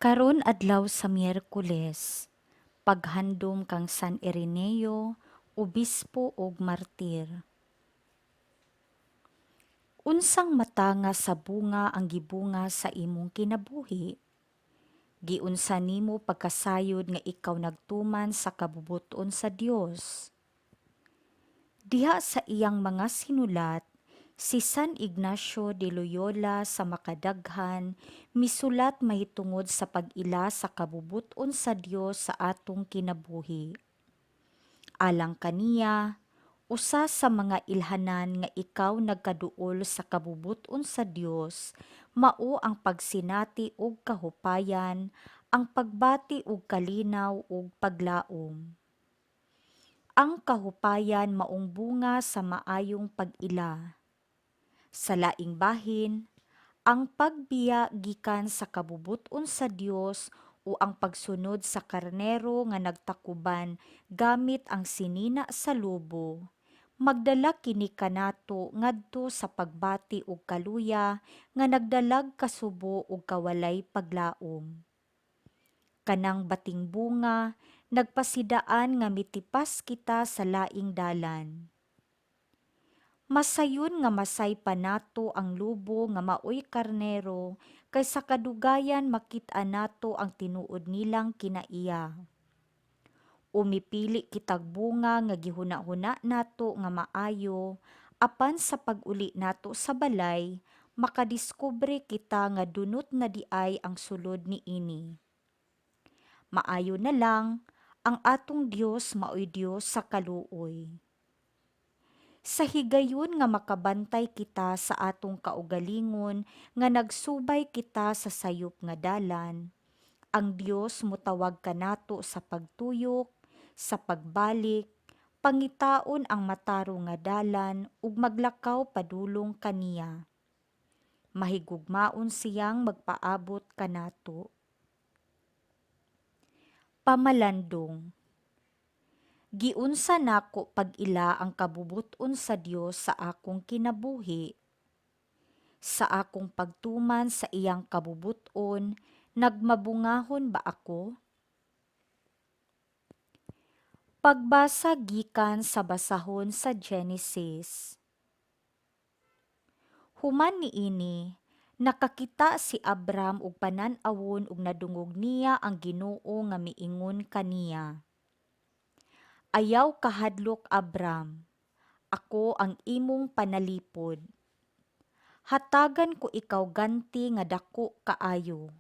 Karon adlaw sa Miyerkules, paghandom kang San Ireneo, obispo ug martir. Unsang matanga sa bunga ang gibunga sa imong kinabuhi? Giunsa nimo pagkasayod nga ikaw nagtuman sa kabubut-on sa Dios? Diha sa iyang mga sinulat, si San Ignacio de Loyola sa makadaghan misulat mahitungod sa pag-ila sa kabubut-on sa Dios sa atong kinabuhi. Alang kaniya, usa sa mga ilhanan nga ikaw nagkaduol sa kabubut-on sa Dios mao ang pagsinati og kahupayan, ang pagbati og kalinaw ug paglaom. Ang kahupayan maong bunga sa maayong pag-ila. Sa laing bahin, ang pagbiya gikan sa kabubut-on sa Dios o ang pagsunod sa karnero nga nagtakuban gamit ang sinina sa lobo, magdala kini kanato ngadto sa pagbati og kaluya nga nagdalag kasubo ug kawalay paglaom. Kanang bating bunga nagpasidaan nga mitipas kita sa laing dalan. Masayon nga masaypan nato ang lobo nga maoy karnero kay sa kadugayan makit-an nato ang tinuod nilang kinaiya. O mipili kitag bunga nga gihuna-huna nato nga maayo, apan sa pag-uli nato sa balay, makadiskubre kita nga dunot na diay ang sulod niini. Maayo na lang, ang atong Dios maoy Dios sa kaluoy. Sa higayon nga makabantay kita sa atong kaugalingon nga nagsubay kita sa sayop nga dalan, ang Dios motawag kanato sa pagtuyok, sa pagbalik, pangitaon ang matarong nga dalan ug maglakaw padulong kaniya. Mahigugmaon siyang magpaabot kanato. Pamalandong. Giunsa nako pag-ila ang kabubut-on sa Dios sa akong kinabuhi? Sa akong pagtuman sa iyang kabubut-on, nagmabungahon ba ako? Pagbasa gikan sa basahon sa Genesis. Human niini, nakakita si Abram og panan-awon ug nadungog niya ang Ginoo nga miingon kaniya, "Ayaw kahadlok, Abram. Ako ang imong panalipod. Hatagan ko ikaw ganti nga dako kaayo."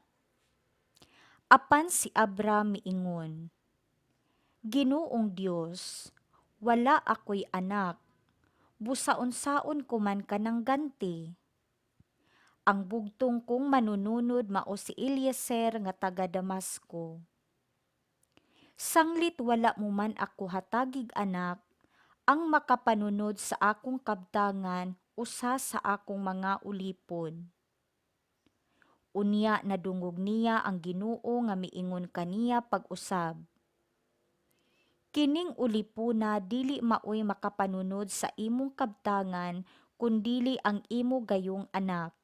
Apan si Abram miingon, "Ginoong Dios, wala ako'y anak. Busa unsaon ko man kanang ganti? Ang bugtong kong manununod mao si Eliezer nga taga Damasco." Sanglit wala mo man ako hatagig anak, ang makapanunod sa akong kabtangan usa sa akong mga ulipon. Unya nadungog niya ang Ginoo nga miingon kaniya pag-usab, "Kining ulipuna dili maoy makapanunod sa imong kabtangan kundili ang imo gayong anak."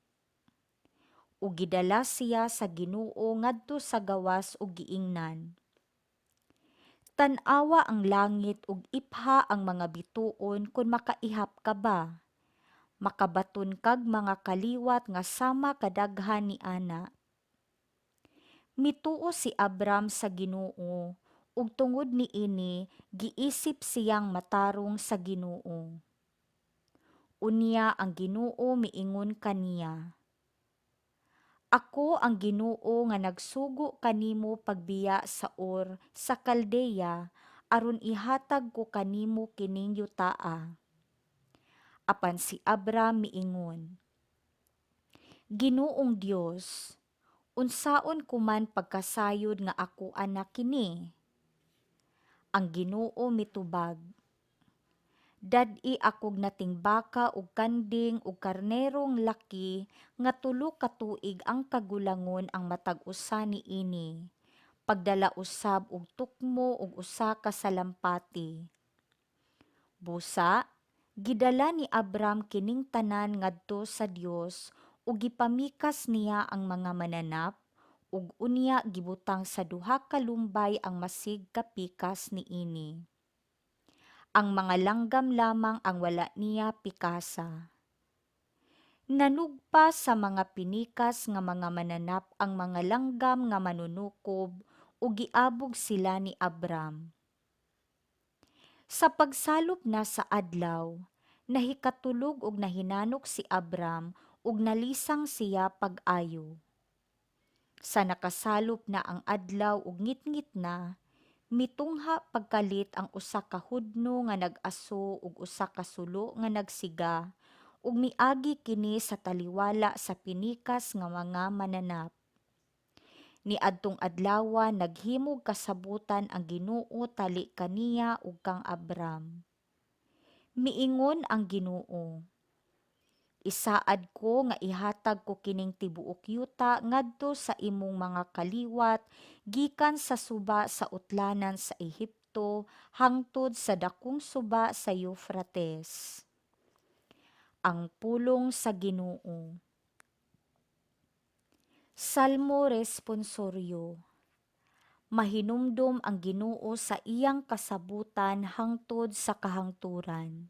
Ug gidala siya sa Ginoo ngadto sa gawas ug giingnan, "Tan-awa ang langit ug ipha ang mga bituon kon makaihap ka ba. Makabaton kag mga kaliwat nga sama kadaghan niana." Mituo si Abram sa Ginoo ug tungod niini giisip siyang matarong sa Ginoo. Unya ang Ginoo miingon kaniya, "Ako ang Ginoo nga nagsugo kanimo pagbiya sa Ur sa Caldea aron ihatag ko kanimo kining yutaa." Apan si Abram miingon, "Ginoong Dios, unsaon ko man pagkasayod nga ako ana kini?" Ang Ginoo mitubag, "Dad-i akog nating baka ug kanding ug karnerong laki nga 3 ka tuig ang kagulangon ang matag usa niini, pagdala usab og tukmo ug usa ka salampati." Busa, gidala ni Abram kining tanan ngadto sa Dios ug gipamikas niya ang mga mananap Ug unya gibutang sa duha ka lumbay ang masig ka pikas niini. Ang mga langgam lamang ang wala niya pikasa. Nanugpa sa mga pinikas nga mga mananap ang mga langgam nga manunukob ug giabog sila ni Abram. Sa pagsalop na sa adlaw, nahikatulog ug nahinanok si Abram ug nalisang siya pag-ayo. Sa nakasalop na ang adlaw ug ngitngit na, mitungha pagkalit ang usa ka hudno nga nag-aso ug usa ka sulo nga nagsiga, ug miagi kini sa taliwala sa pinikas nga mga mananap. Niadtong adlawa naghimog kasabutan ang Ginoo tali kaniya ug kang Abram. Miingon ang Ginoo, "Isaad ko nga ihatag ko kining tibuok yuta ngadto sa imong mga kaliwat gikan sa suba sa utlanan sa Ehipto hangtod sa dakong suba sa Euphrates." Ang pulong sa Ginoo. Salmo Responsoryo. Mahinumdom ang Ginoo sa iyang kasabutan hangtod sa kahangturan.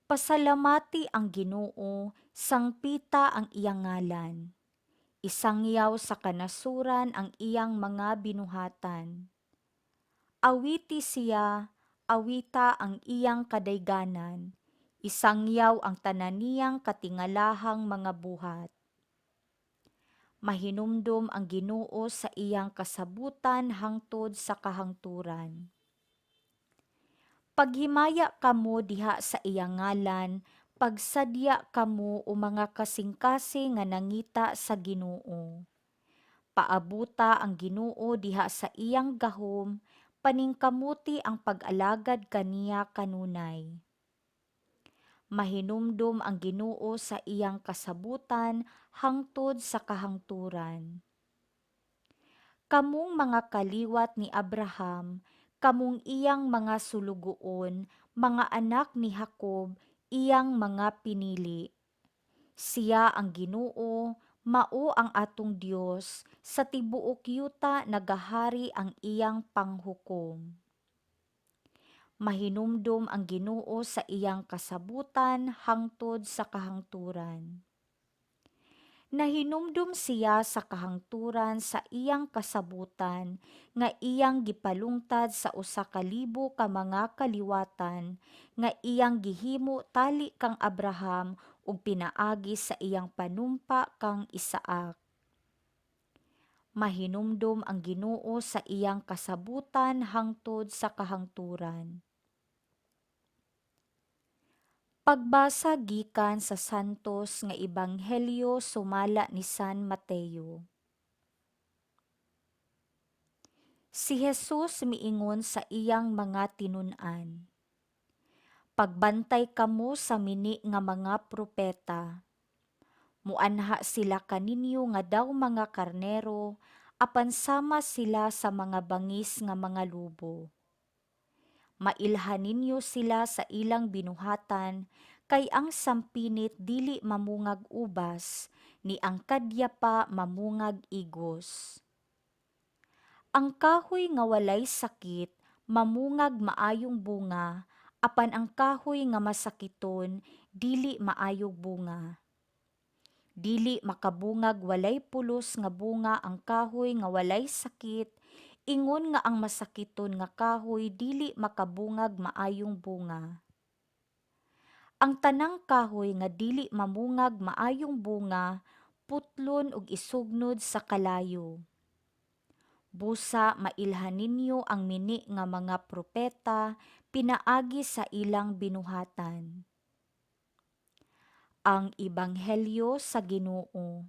Pasalamati ang Ginoo, sangpita ang iyang ngalan. Isangyaw sa kanasuran ang iyang mga binuhatan. Awiti siya, awita ang iyang kadayganan. Isangyaw ang tanan niyang katingalahang mga buhat. Mahinumdom ang Ginoo sa iyang kasabutan hangtod sa kahangturan. Paghimaya kamo diha sa iyang ngalan, pagsadya kamo o mga kasing-kasing nga nangita sa Ginoo. Paabuta ang Ginoo diha sa iyang gahom, paningkamuti ang pag-alagad kaniya kanunay. Mahinumdom ang Ginoo sa iyang kasabutan hangtod sa kahangturan. Kamong mga kaliwat ni Abraham, kamong iyang mga sulugoon, mga anak ni Jacob, iyang mga pinili. Siya ang Ginoo, mao ang atong Dios, sa tibuok yuta nagahari ang iyang panghukom. Mahinumdom ang Ginoo sa iyang kasabutan hangtod sa kahangturan. Nahinumdom siya sa kahangturan sa iyang kasabutan nga iyang gipalungtad sa 1,000 ka mga kaliwatan nga iyang gihimo tali kang Abraham ug pinaagi sa iyang panumpa kang Isaac. Mahinumdom ang Ginoo sa iyang kasabutan hangtod sa kahangturan. Pagbasa gikan sa Santos nga Ebanghelyo sumala ni San Mateo. Si Jesus miingon sa iyang mga tinun-an, "Pagbantay kamo sa mini nga mga propeta. Muanha sila kaninyo nga daw mga karnero, apan sama sila sa mga bangis nga mga lobo. Mailhan ninyo sila sa ilang binuhatan, kay ang sampinit dili mamungag ubas, ni ang kadyapa mamungag igos. Ang kahoy nga walay sakit mamungag maayong bunga, apan ang kahoy nga masakiton dili maayog bunga. Dili makabungag walay pulos nga bunga ang kahoy nga walay sakit, ingon nga ang masakiton nga kahoy dili makabungag maayong bunga. Ang tanang kahoy nga dili mamungag maayong bunga putlon ug isugnod sa kalayo. Busa mailhan ninyo ang mini nga mga propeta pinaagi sa ilang binuhatan." Ang Ebanghelyo sa Ginoo.